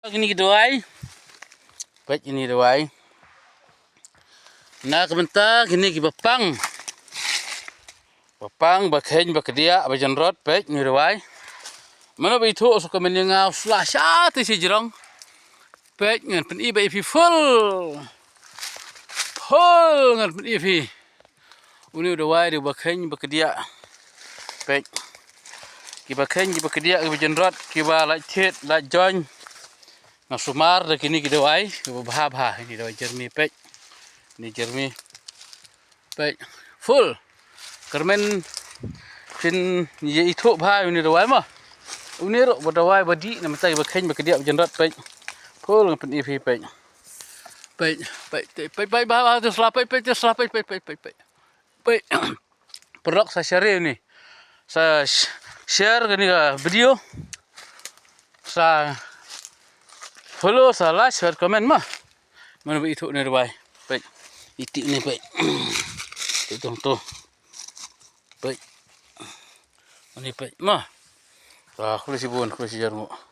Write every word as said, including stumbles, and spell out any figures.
Kine ki dawai. Peit kine ki dawai. Na ka bynta kine ki ba pang. Ba pang, ba kheiñ, ba kdiah, ba jynrot, peit, une u dawai. Mano ba ithuh sa comment ïa nga, u sla sha te shi jrong. Peit, ngan pyni beit ïa phi full. Full ngan pyni ïa phi. Une u dawai dei u ba kheiñ, ba kdiah. Peit. Ki ba kheiñ, ki ba kdiah, ki ba jynrot, ki ba lait thied, lait join. Nga sumar da kine ki dawai, ki ba bha bha, kine dawai jermi, peit. Kine jermi. Peit, full. Kyrmen phin ïa ithuh bha une u dawai mo. Une ruh ba dawai ba dih na mynta, ba kheiñ, ba kdiah, ba jynrot, peit. Full ngan pyni ïa phi, peit. Peit, peit, peit, peit, bha, bha, te sla, peit, peit, te sla, peit, peit, peit, peit, peit. Peit. Paralok sa share une. Sa sh-, share kane ka video. Sa follow, sa like, sa comment mo. Mano ba ithuh une u dawai. Peit. Iti une, peit. Iti tu. Peit. Une, peit mo. Sa khublei shibun, khublei shihajar nguh.